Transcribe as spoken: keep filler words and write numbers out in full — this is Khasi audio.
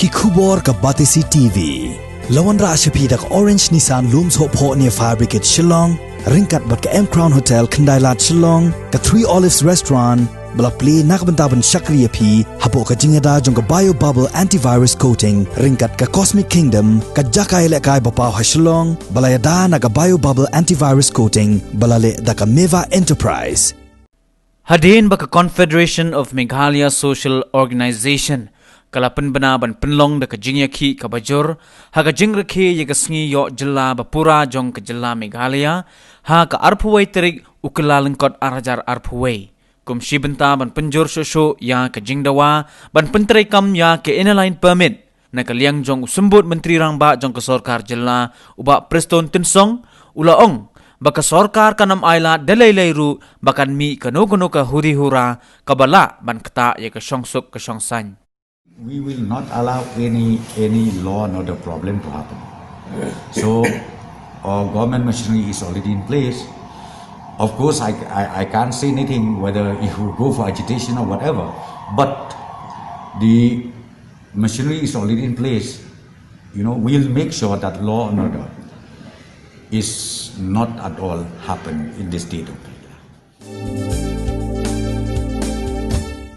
Ki khubor ka Batesi T V. La wanrah sha phi da ka Orange Nissan Lum Sohphoh near Fire Brigade Shillong, ryngkat bad ka M Crown Hotel Khyndailad Shillong, ka Three Olives Restaurant, ba la plie na ka bynta ban shakri ïa phi hapoh ka jingïada jong ka Bio Bubble Antivirus Coating, ryngkat ka Cosmic Kingdom, ka jaka ïalehkai ba paw ha Shillong, ba la ïada na ka Bio Bubble Antivirus Coating, ba la leh da ka Meva Enterprise. Hadien ba ka Confederation of Meghalaya Social Organisation ka la pynbna ban pynlong da ka jingïakhih kaba jur ha ka jingrakhe ïa ka sngi ïoh jylla ba pura jong ka jylla Meghalaya ha ka arphew wei tarik u Kyllalyngkot ar hajar arphew wei. Kum shi bynta ban pynjur shuh shuh ïa ka jingdawa ban pyntreikam ïa ka Inner Line Permit, na ka liang jong u Symbud Myntri Rangbah jong ka Sorkar Jylla, u Bah Prestone Tynsong, u la ong ba ka sorkar kan ym ailad da lei lei ruh ba kan mih kano kano ka huri hura kaba lah ban ktah ïa ka shongsuk ka shongsaiñ. We will not allow any, any law and order problem to happen. So, our government machinery is already in place. Of course, I, I, I can't say anything whether if we go for agitation or whatever, but the machinery is already in place. You know, we'll make sure that law and order is not at all happen in this state of